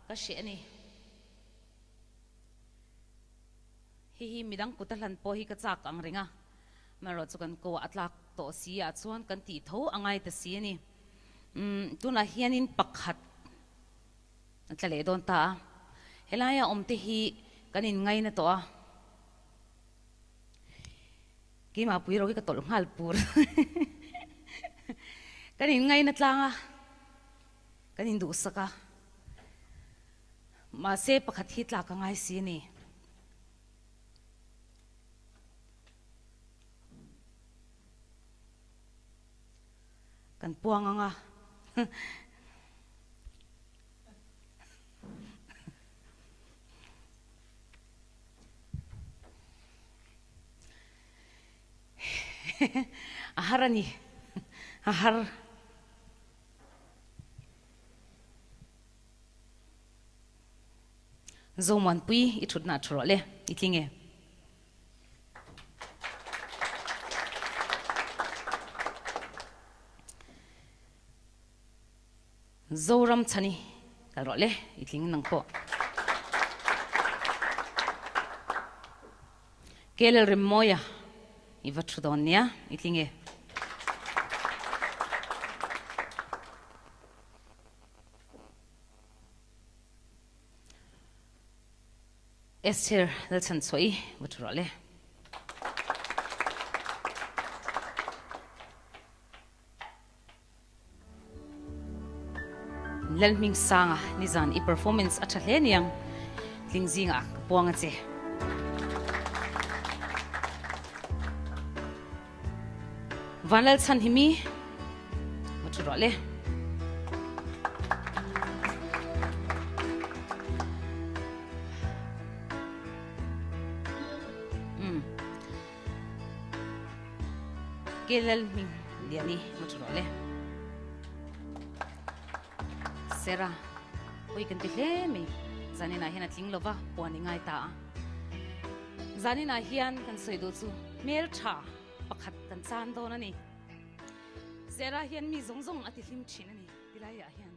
Ka hreh a ni. Hei hi midang kut a hlan pawh hi ka chak ang reng a, amaherawhchu kan ko a tlak tawh si ah chuan kan tih tho a ngai ta si a ni. Umm tunah hianin pakhat a tla leh dawn ta a, helaia awmte hi kan inngaina tawh a. Keimah pui ro hi ka tawlh nghal pur. Kan inngaina tlang a, kan induhsak a. Mahse pakhat hi tlak a ngai si a ni. Kan puang ang a. A har a ni. A har. Zomuanpui i thutna a thu rawh le, i tling e. Zoram chhani kal rawh le, i tling nang pawh. Kelel Rimmawia i va thu dawn nia, i tling e. Esther Lalchhanchhuah i va thu rawh le. Lalhmingsanga nizan i performance a tha hle niang tling zingah ka puang a che. Vanlalchhan hi mi va thu rawh le. Kelal hming lian i ma thu rawh le. Sera, oi kan ti hle mai. Zanin ah hian a tling lova, puan i ngai ta a. Zanin ah hian kan sawi duh chu hmel tha pakhat kan chan dawn a ni. Sera hian mi zawng zawng a ti hlim thin a ni tilai ah hian.